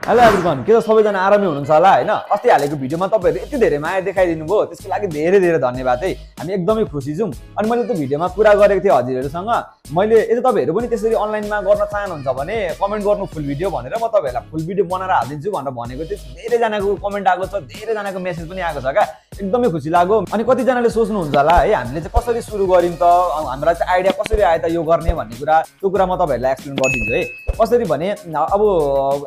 Hello everyone, के छ सबैजना आरामै हुनुहुन्छ होला हैन? अस्ति हालेको भिडियोमा तपाईहरुले यति धेरै माया देखाइदिनु भयो, त्यसको लागि धेरै धेरै धन्यवाद है। हामी एकदमै खुसी छौं। अनि मैले त्यो भिडियोमा कुरा गरेको थिएँ हजुरहरुसँग। मैले यदि तपाईहरु पनि त्यसरी अनलाइनमा गर्न चाहनुहुन्छ भने कमेन्ट गर्नु फुल भिडियो भनेर म तपाईहरुलाई फुल भिडियो बनाएर हाल्दिन्छु भनेर भनेको थिएँ। धेरै जनाको कमेन्ट आएको छ, धेरै जनाको मेसेज पनि आएको छ का। एकदमै खुसी लाग्यो। अनि कति जनाले सोच्नुहुन्छ होला है हामीले चाहिँ कसरी सुरु गरिम त, हामीलाई चाहिँ आइडिया कसरी आयो त यो गर्ने भन्ने कुरा, त्यो कुरा म तपाईहरुलाई एक्सप्लेन गर्दिन्छु है। कसरी भने अब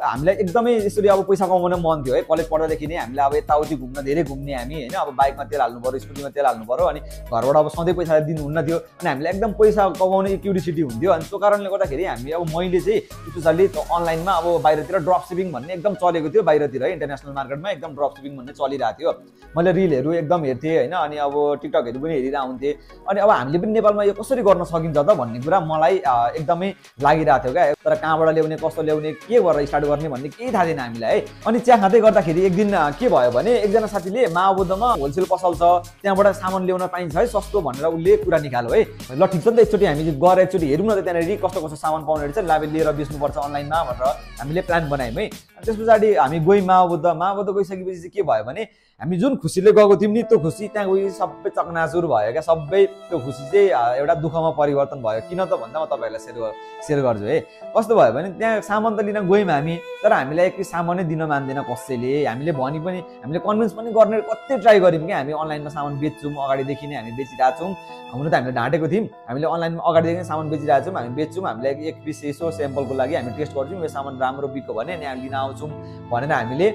हामीलाई एकदमै यसरी अब पैसा कमाउन मन थियो है। कलेज पढ्दादेखि नै हामीले अब यताउति घुम्न धेरै घुम्ने हामी हैन। अब बाइकमा तेल हाल्नु पर्यो, स्कुटीमा तेल हाल्नु पर्यो, अनि घरबाट अब सधैँ पैसा दिनुहुन्न थियो। अनि हामीलाई एकदम पैसा कमाउने क्युरियोसिटी हुन्थ्यो। अनि त्यो कारणले गर्दाखेरि हामी अब मैले चाहिँ स्पेशली अनलाइनमा अब बाहिरतिर ड्रप शिपिङ भन्ने एकदम चलेको थियो। बाहिरतिर इन्टरनेसनल मार्केटमा एकदम ड्रप शिपिङ भन्ने चलिरहेको थियो। मैले रिलहरू एकदम हेर्थेँ हैन। अनि अब टिकटकहरू पनि हेरिरहेको हुन्थेँ। अनि अब हामीले पनि नेपालमा यो कसरी गर्न सकिन्छ त भन्ने कुरा मलाई एकदमै लागिरहेको थियो क्या। तर कहाँबाट ल्याउने, कस्तो ल्याउने, के गरेर स्टार्ट गर्ने भन्ने केही थाहा थिएन हामीलाई है। अनि चिया खाँदै गर्दाखेरि एक दिन के भयो भने एकजना साथीले माओबुद्धमा होलसेल पसल छ, त्यहाँबाट सामान ल्याउन पाइन्छ है सस्तो भनेर उसले कुरा निकाल्यो है। ल ठिक छ नि त, एकचोटि हामी गएर एकचोटि हेरौँ न त त्यहाँनिर कस्तो कस्तो सामान पाउने रहेछ, लाभे लिएर बेच्नुपर्छ अनलाइनमा भनेर हामीले प्लान बनायौँ है। अनि त्यस पछाडि हामी गयौँ माओबुद्ध गइसकेपछि चाहिँ के भयो भने हामी जुन खुसीले गएको थियौँ नि त्यो खुसी त्यहाँ गई सबै चकनाचुर भयो क्या। सबै त्यो खुसी चाहिँ एउटा दुःखमा परिवर्तन भयो। किन त भन्दा म तपाईहरुलाई सेयर गर्छु है। कस्तो भयो भने त्यहाँ सामान त लिन गयौँ हामी, तर हामीलाई एक सामानै दिन मान्दैन कसैले। हामीले भनि पनि हामीले कन्भिन्स पनि गर्ने कति ट्राई गर्यौँ कि हामी अनलाइनमा सामान बेच्छौँ, अगाडिदेखि नै हामी बेचिरहेको छौँ। हुन त हामीले ढाँटेको थियौँ, हामीले अनलाइनमा अगाडिदेखि नै सामान बेचिरहेको छौँ, हामी बेच्छौँ, हामीलाई एक पिस यसो स्याम्पलको लागि हामी टेस्ट गर्छौँ, यो सामान राम्रो बिक्यो भने अनि हामी लिन आउँछौँ भनेर हामीले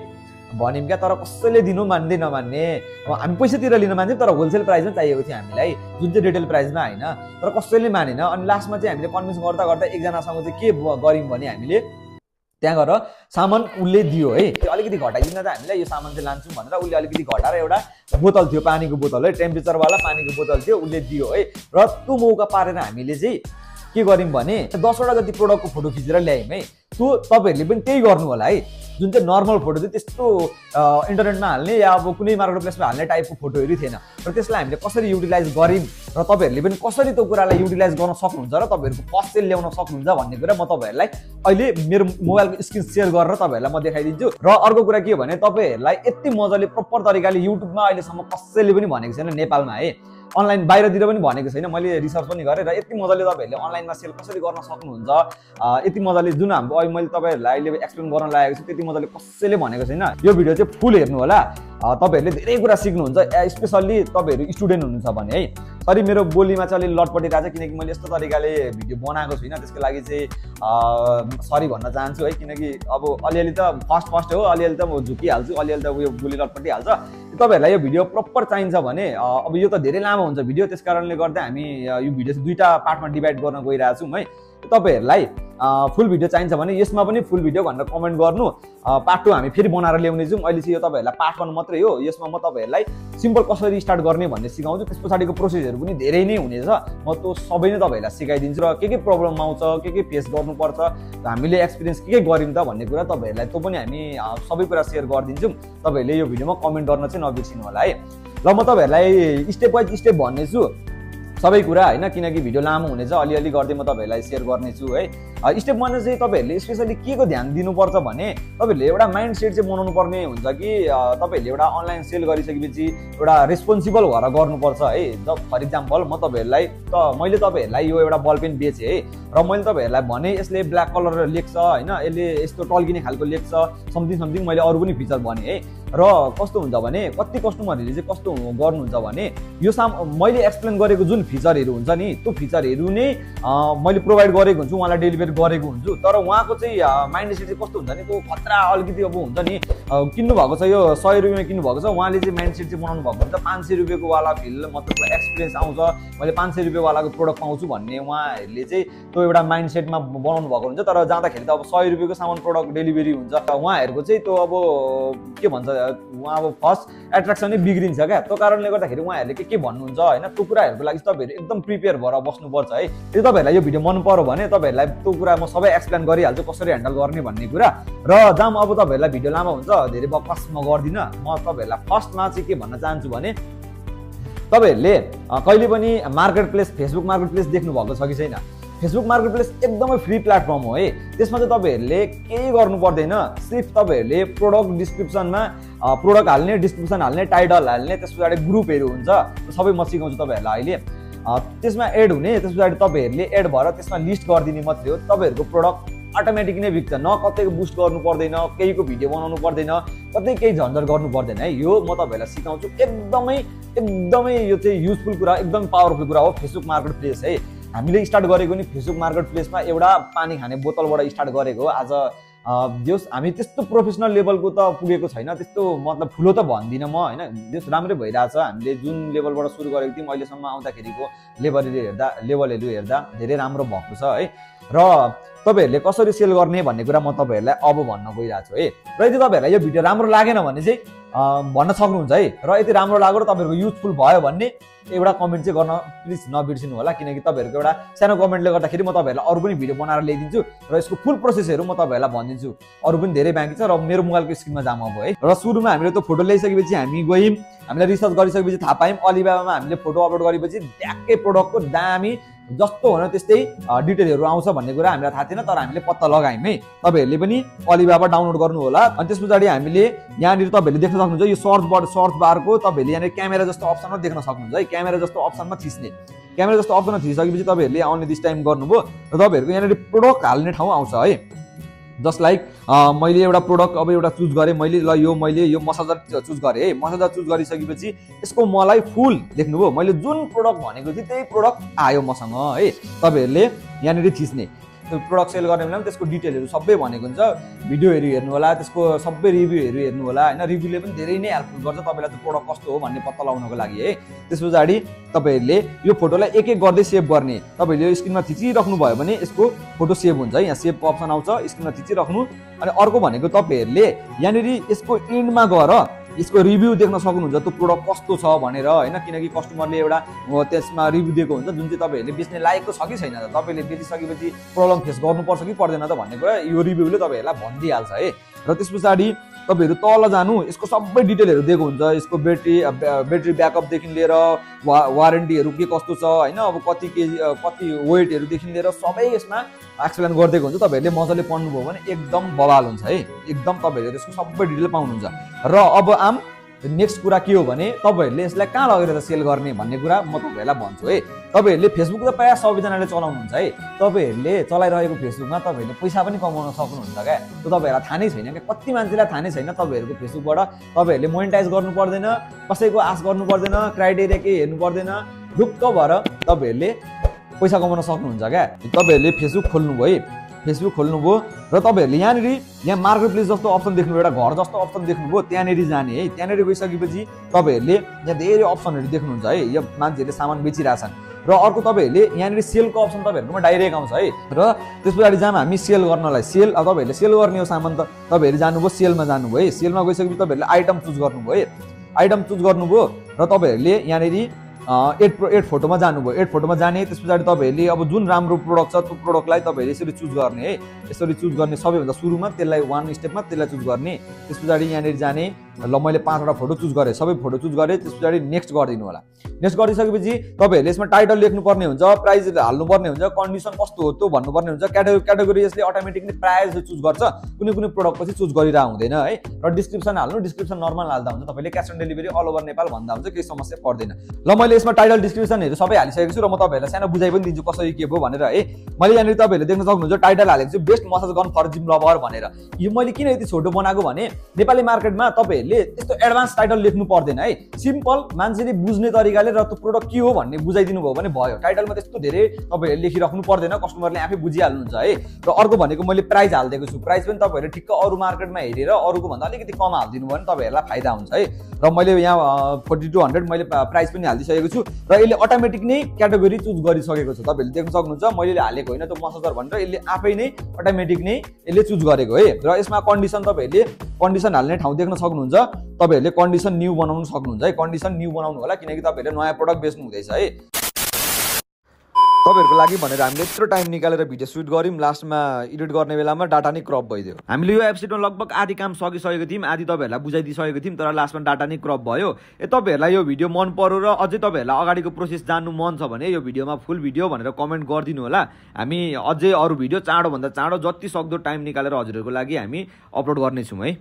भन्यौँ क्या। तर कसैले दिनु मान्दै नमान्ने। हामी पैसातिर लिन मान्छौँ तर होलसेल प्राइसमा चाहिएको थियो हामीलाई, जुन चाहिँ रिटेल प्राइसमा होइन। तर कसैले मानेन। अनि लास्टमा चाहिँ हामीले कन्भिन्स गर्दा गर्दा एकजनासँग चाहिँ के गर्यौँ भने हामीले त्यहाँ गएर सामान उसले दियो है। अलिकति घटाइदिन त हामीलाई, यो सामान चाहिँ लान्छौँ भनेर उसले अलिकति घटाएर एउटा बोतल थियो, पानीको बोतल है, टेम्परेचरवाला पानीको बोतल थियो, उसले दियो है। र त्यो मौका पारेर हामीले चाहिँ के गर्यौँ भने 10वटा जति प्रोडक्टको फोटो खिचेर ल्यायौँ है। त्यो तपाईँहरूले पनि त्यही गर्नु होला है। जुन चाहिँ नर्मल फोटो थियो त्यस्तो इन्टरनेटमा हाल्ने या अब कुनै मार्केट प्लेसमा हाल्ने टाइपको फोटोहरू थिएन। र त्यसलाई हामीले कसरी युटिलाइज गर्यौँ र तपाईँहरूले पनि कसरी त्यो कुरालाई युटिलाइज गर्न सक्नुहुन्छ र तपाईँहरूको फर्स्ट सेल ल्याउन सक्नुहुन्छ भन्ने कुरा म तपाईँहरूलाई अहिले मेरो मोबाइलको स्क्रिन सेयर गरेर तपाईँहरूलाई म देखाइदिन्छु। र अर्को कुरा के भने तपाईँहरूलाई यति मजाले प्रपर तरिकाले युट्युबमा अहिलेसम्म कसैले पनि भनेको छैन नेपालमा है। अनलाइन बाहिरतिर पनि भनेको छैन। मैले रिसर्च पनि गरेँ र यति मजाले तपाईँहरूले अनलाइनमा सेल कसरी गर्न सक्नुहुन्छ, यति मजाले जुन हाम्रो अहिले मैले तपाईँहरूलाई अहिले एक्सप्लेन गर्न लागेको छु त्यति मजाले कसैले भनेको छैन। यो भिडियो चाहिँ फुल हेर्नु होला, तपाईँहरूले धेरै कुरा सिक्नुहुन्छ। स्पेसल्ली तपाईँहरू स्टुडेन्ट हुनुहुन्छ भने है। सरी मेरो बोलीमा चाहिँ अलिक लटपटिरहेको छ किनकि मैले यस्तो तरिकाले भिडियो बनाएको छुइनँ, त्यसको लागि चाहिँ सरी भन्न चाहन्छु है। किनकि अब अलिअलि त फर्स्ट हो, अलिअलि त म झुकिहाल्छु, अलिअलि त उयो बोली लटपटिहाल्छ। तपाईँहरूलाई यो भिडियो प्रपर चाहिन्छ भने अब यो त धेरै लामो हुन्छ भिडियो, त्यस कारणले गर्दा हामी यो भिडियो चाहिँ 2टा पार्टमा डिभाइड गर्न गइरहेको छौँ है। तपाईँहरूलाई फुल भिडियो चाहिन्छ भने यसमा पनि फुल भिडियो भनेर कमेन्ट गर्नु। पार्ट 2 हामी फेरि बनाएर ल्याउने छौँ। अहिले चाहिँ यो तपाईँहरूलाई पार्ट 1 मात्रै हो। यसमा म तपाईँहरूलाई सिम्पल कसरी स्टार्ट गर्ने भन्ने सिकाउँछु। त्यस पछाडिको प्रोसेसहरू पनि धेरै नै हुनेछ। म त्यो सबै नै तपाईँहरूलाई सिकाइदिन्छु र के प्रब्लम आउँछ, के फेस गर्नुपर्छ, हामीले एक्सपिरियन्स के गर्यौँ त भन्ने कुरा तपाईँहरूलाई त्यो पनि हामी सबै कुरा सेयर गरिदिन्छौँ। तपाईँहरूले यो भिडियोमा कमेन्ट गर्न चाहिँ नबिर्सिनु होला है। ल म तपाईँहरूलाई स्टेप बाई स्टेप भन्नेछु सबै कुरा होइन, किनकि भिडियो लामो हुनेछ। अलिअलि गर्दै म तपाईँहरूलाई सेयर गर्नेछु है। स्टेप 1 चाहिँ तपाईँहरूले स्पेसली के को ध्यान दिनुपर्छ भने तपाईँहरूले एउटा माइन्ड सेट चाहिँ बनाउनु पर्ने हुन्छ कि तपाईँहरूले एउटा अनलाइन सेल गरिसकेपछि एउटा रेस्पोन्सिबल भएर गर्नुपर्छ है। फर इक्जाम्पल मैले तपाईँहरूलाई यो एउटा बल पेन बेचेँ है, र मैले तपाईँहरूलाई भने यसले ब्ल्याक कलर लेख्छ होइन, यसले यस्तो टल्किने खालको लेख्छ, समथिङ मैले अरू पनि फिचर भने है। र कस्तो हुन्छ भने कति कस्टमरहरूले चाहिँ कस्तो गर्नुहुन्छ भने यो मैले एक्सप्लेन गरेको जुन फिचरहरू हुन्छ नि त्यो फिचरहरू नै मैले प्रोभाइड गरेको हुन्छु, उहाँलाई डेलिभर गरेको हुन्छु। तर उहाँको चाहिँ माइन्ड सेट चाहिँ कस्तो हुन्छ नि, त्यो खतरा अलिकति अब हुन्छ नि, किन्नु भएको छ यो 100 रुपियाँमा किन्नु भएको छ, उहाँले चाहिँ माइन्ड सेट चाहिँ बनाउनु भएको हुन्छ 500 रुपियाँको वाला फिल मतलब एक्सपिरियन्स आउँछ, मैले 500 रुपियाँ वालाको प्रोडक्ट पाउँछु भन्ने उहाँहरूले चाहिँ त्यो एउटा माइन्ड सेटमा बनाउनु भएको हुन्छ। तर जाँदाखेरि त अब 100 रुपियाँको सामान प्रोडक्ट डेलिभरी हुन्छ। उहाँहरूको चाहिँ त्यो अब के भन्छ उहाँ अब फर्स्ट एट्र्याक्सनै बिग्रिन्छ क्या। त्यो कारणले गर्दाखेरि उहाँहरूले के भन्नुहुन्छ होइन, त्यो कुराहरूको लागि तपाईँहरू एकदम प्रिपेयर भएर बस्नुपर्छ है। यदि तपाईँहरूलाई यो भिडियो मन पर्यो भने तपाईँहरूलाई त्यो कुरा म सबै एक्सप्लेन गरिहाल्छु कसरी ह्यान्डल गर्ने भन्ने कुरा। र जहाँ अब तपाईँहरूलाई भिडियो लामो हुन्छ, धेरै बकवास म गर्दिनँ। म तपाईँहरूलाई फर्स्टमा चाहिँ के भन्न चाहन्छु भने तपाईँहरूले कहिले पनि market place, Facebook market place देख्नु भएको छ कि छैन? फेसबुक मार्केटप्लेस एकदमै फ्री प्लेटफर्म हो है। त्यसमा चाहिँ तपाईहरुले केही गर्नु पर्दैन, सिर्फ तपाईहरुले प्रोडक्ट डिस्क्रिप्सनमा प्रोडक्ट हाल्ने, डिस्क्रिप्सन हाल्ने, टाइटल हाल्ने, त्यसपछि ग्रुपहरु हुन्छ सबै म सिकाउँछु तपाईहरुलाई अहिले। त्यसमा एड हुने, त्यसपछि तपाईहरुले एड भएर त्यसमा लिस्ट गरिदिने मात्रै हो। तपाईहरुको प्रोडक्ट अटोमेटिक नै बिक्छ, न कतैको बुस्ट गर्नु पर्दैन, केहीको भिडियो बनाउनु पर्दैन, कतै केही झन्झट गर्नु पर्दैन है। यो म तपाईहरुलाई सिकाउँछु, एकदमै यो चाहिँ युजफुल कुरा, एकदम पावरफुल कुरा हो फेसबुक मार्केटप्लेस है। हामीले स्टार्ट गरेको नि फेसबुक मार्केटप्लेसमा एउटा पानी खाने बोतलबाट स्टार्ट गरेको हो। आज जस हामी त्यस्तो प्रोफेसनल लेभलको त पुगेको छैन, त्यस्तो मतलब ठुलो त भन्दिनँ म हैन। जस राम्रै भइरहेछ, हामीले जुन लेभलबाट सुरु गरेको थियौँ अहिलेसम्म आउँदाखेरिको लेभलहरू हेर्दा धेरै राम्रो भएको छ है। र तपाईहरुले कसरी सेल गर्ने भन्ने कुरा म तपाईहरुलाई अब भन्न गइरहेको छु है। र यदि तपाईहरुलाई यो भिडियो राम्रो लागेन भने चाहिँ भन्न सक्नुहुन्छ है। र यदि राम्रो लाग्यो र तपाईहरुको युजफुल भयो भन्ने एउटा कमेन्ट चाहिँ गर्न प्लिज नबिर्सिनु होला, किनकि तपाईहरुको एउटा सानो कमेन्टले गर्दाखेरि म तपाईहरुलाई अरु पनि भिडियो बनाएर ल्याइदिन्छु र यसको फुल प्रोसेसहरु म तपाईहरुलाई भनिदिन्छु। अरु पनि धेरै बाँकी छ र मेरो मोबाइलको स्क्रिनमा जाम अब है। र सुरुमा हामीले त्यो फोटो ल्याइसकेपछि हामी गयौँ, हामीले रिसर्च गरिसकेपछि थाहा पायौँ अलिबाबामा हामीले फोटो अपलोड गरेपछि ट्याक्कै प्रोडक्टको दामी जस्तो हुन त्यस्तै डिटेलहरु आउँछ भन्ने कुरा हामीलाई थाहा थिएन, तर हामीले पत्ता लगायौँ है। तपाईहरुले पनि अलिबाबा डाउनलोड गर्नु होला। अनि त्यसपछि हामीले यहाँनिर तपाईहरुले देख्न सक्नुहुन्छ यो सर्च बारको तपाईहरुले यहाँनिर क्यामेरा जस्तो अप्सनमा देख्न सक्नुहुन्छ है। क्यामेरा जस्तो अप्सनमा थिच्ने, क्यामेरा जस्तो अप्सनमा थिचिसकेपछि तपाईहरुले अन्ली दिस टाइम गर्नुभयो र तपाईहरुको यहाँनिर प्रोडक्ट हाल्ने ठाउँ आउँछ है। जस्ट लाइक मैले एउटा प्रोडक्ट अब एउटा चुज गरेँ, मैले मैले यो मसाजर चुज गरेँ है। मसाजर चुज गरिसकेपछि यसको मलाई फुल देख्नुभयो, मैले जुन प्रोडक्ट भनेको थिएँ त्यही प्रोडक्ट आयो मसँग है। तपाईहरुले यहाँनिर थिच्ने, त्यो प्रोडक्ट सेल गर्ने बेलामा त्यसको डिटेलहरु सबै भनेको हुन्छ, भिडियोहरु हेर्नु होला, त्यसको सबै रिभ्यूहरु हेर्नु होला हैन। रिभ्यूले पनि धेरै नै हेल्पफुल गर्छ तपाईलाई त्यो प्रोडक्ट कस्तो हो भन्ने पत्ता लगाउनको लागि है। त्यसपछि तपाईहरुले यो फोटोलाई एक एक गर्दै सेभ गर्ने, तपाईहरुले यो स्क्रिनमा थिचिराख्नु भयो भने यसको फोटो सेभ हुन्छ है। यहाँ सेभको अप्सन आउँछ, स्क्रिनमा थिचिराख्नु। अनि अर्को भनेको तपाईहरुले यहाँनिर यसको एन्डमा गएर यसको रिभ्यू देख्न सक्नुहुन्छ, त्यो प्रोडक्ट कस्तो छ भनेर हैन। किनकि कस्टमरले एउटा त्यसमा रिभ्यू दिएको हुन्छ जुन चाहिँ तपाईहरुले बेच्ने लायकको छ कि छैन, तपाईले बेचिसकेपछि प्रब्लम फेस गर्नुपर्छ कि पर्दैन त भन्ने कुरा यो रिभ्यूले तपाईहरुलाई भनिदिइहाल्छ है। र त्यसपछि तपाईहरु तल जानु, यसको सबै डिटेलहरु दिएको हुन्छ, यसको ब्याटरी ब्याकअपदेखि लिएर वारेन्टीहरु के कस्तो छ हैन, अब कति केजी कति वेटहरुदेखि लिएर सबै यसमा एक्सप्लेन गरिदिएको हुन्छ। तपाईहरुले मजाले पढ्नुभयो भने एकदम बवाल हुन्छ है। एकदम तपाईहरुले त्यसको सबै डिटेल पाउनुहुन्छ। र अब नेक्स्ट कुरा के हो भने तपाईहरुले यसलाई कहाँ लगेर सेल गर्ने भन्ने कुरा म तपाईहरुलाई भन्छु है। तपाईहरुले फेसबुक त प्राय सबैजनाले चलाउनुहुन्छ है। तपाईहरुले चलाइरहेको फेसबुकमा तपाईहरुले पैसा पनि कमाउन सक्नुहुन्छ क्या। त्यो तपाईहरुलाई थाहा नै छैन क्या, कति मान्छेलाई थाहा नै छैन तपाईहरुको फेसबुकबाट तपाईहरुले मोनेटाइज गर्नु पर्दैन, कसैको आश गर्नु पर्दैन, क्राइटेरिया के हेर्नु पर्दैन, ढुक्क भएर तपाईहरुले पैसा कमाउन सक्नुहुन्छ क्या। तपाईहरुले फेसबुक खोल्नुभयो है, फेसबुक खोल्नुभयो र तपाईहरुले यहाँ मार्केटप्लेस जस्तो अप्सन देख्नुभयो, एउटा घर जस्तो अप्सन देख्नुभयो, त्यहाँनेरि जाने है। त्यहाँनेरि गइसकेपछि तपाईहरुले यहाँ धेरै अप्सनहरु देख्नुहुन्छ है। यो मान्छेहरुले सामान बेचिरहेछन्। र अर्को तपाईहरुले यहाँनेरि सेलको अप्सन तपाईहरुकोमा डाइरेक्ट आउँछ है। र त्यसपछि जाम हामी सेल गर्नलाई, सेल अब तपाईहरुले सेल गर्ने हो सामान त तपाईहरु जानुभयो सेलमा जानुभयो है। सेलमा गइसकेपछि तपाईहरुले आइटम चुज गर्नुभयो है। आइटम चुज गर्नुभयो र तपाईहरुले यहाँनेरि एड फोटोमा जानुभयो। एड फोटोमा जाने, त्यसपछि तपाईहरुले अब जुन राम्रो प्रोडक्ट छ त्यो प्रोडक्टलाई तपाईहरुले यसरी चुज गर्ने है। यसरी चुज गर्ने सबैभन्दा सुरुमा त्यसलाई वान स्टेपमा त्यसलाई चुज गर्ने। त्यसपछि यहाँनेरि जाने, ल मैले 5 वटा फोटो चुज गरेँ, सबै फोटो चुज गरेँ। त्यसपछि नेक्स्ट गरिदिनु होला। नेक्स्ट गरिसकेपछि तपाईहरुले यसमा टाइटल लेख्नुपर्ने हुन्छ, प्राइस हाल्नुपर्ने हुन्छ, कन्डिसन कस्तो हो त्यो भन्नुपर्ने हुन्छ, क्याटेगोरी यसले अटोमेटिकली प्राइस चुज गर्छ, कुनै कुनै प्रोडक्ट पछि चुज गरिरा हुँदैन है। र डिस्क्रिप्सन हाल्नु, डिस्क्रिप्सन नर्मल हाल्दा हुन्छ, तपाईले cash on delivery all over Nepal भन्दा हुन्छ, केही समस्या पर्दैन। ल मैले यसमा टाइटल डिस्क्रिप्सनहरु सबै हालिसकेको छु र म तपाईहरुलाई सानो बुझाइ पनि दिन्छु कसरी के भयो भनेर है। मैले यहाँनिर तपाईहरुले देख्न सक्नुहुन्छ टाइटल हालेको छु best massage gun for gym lover भनेर। यो मैले किन यति छोटो बनाएको भने नेपाली मार्केटमा तपाईहरुले त्यस्तो एडभान्स टाइटल लेख्नु पर्दैन है। सिम्पल मान्छेले बुझ्ने तरिकाले र त्यो प्रोडक्ट के हो भन्ने बुझाइदिनु भयो भने भयो। टाइटलमा त्यस्तो धेरै तपाईहरुले लेखिराख्नु पर्दैन, कस्टमरले आफै बुझिहाल्नुहुन्छ है। र अर्को भनेको मैले प्राइस हाल्दिएको छु। प्राइस पनि तपाईहरुले ठिक्क अरु मार्केटमा हेरेर अरुको भन्दा अलिकति कम हाल्दिनु भयो भने तपाईहरुलाई फाइदा हुन्छ है। र मैले यहाँ 4200 मैले प्राइस पनि हालिदिसकेको छु र यसले अटोमेटिक नै क्याटेगोरी चुज गरिसकेको छ। तपाईहरुले देख्न सक्नुहुन्छ मैले हालेको होइन त्यो मसाजर भनेर, यसले आफै नै अटोमेटिक नै यसले चुज गरेको है। र यसमा कन्डिसन तपाईहरुले कन्डिसन हाल्ने ठाउँ देख्न सक्नुहुन्छ, तपाईहरुले कन्डिसन न्यू बनाउन सक्नुहुन्छ है। कन्डिसन न्यू बनाउनु होला किनकि तपाईहरुले नयाँ प्रोडक्ट बेच्नु हुँदैछ है। तपाईहरुको लागि भनेर हामीले यत्रो टाइम निकालेर भिडियो सुट गर्यौं, लास्टमा एडिट गर्ने बेलामा डाटा नै क्रप भइदियो। हामीले यो एपिसोडमा लगभग आधी काम सकिसकेको थियौं, आधी तपाईहरुलाई बुझाइदिसकेको थियौं, तर लास्टमा डाटा नै क्रप भयो। तपाईहरुलाई यो भिडियो मन पर्यो र अझै तपाईहरुलाई अगाडिको प्रोसेस जान्नु मन छ भने यो भिडियोमा फुल भिडियो भनेर कमेन्ट गरिदिनु होला। हामी अझै अरु भिडियो चाँडो भन्दा चाँडो जति सक्दो टाइम निकालेर हजुरहरुको लागि हामी अपलोड गर्ने छौं है।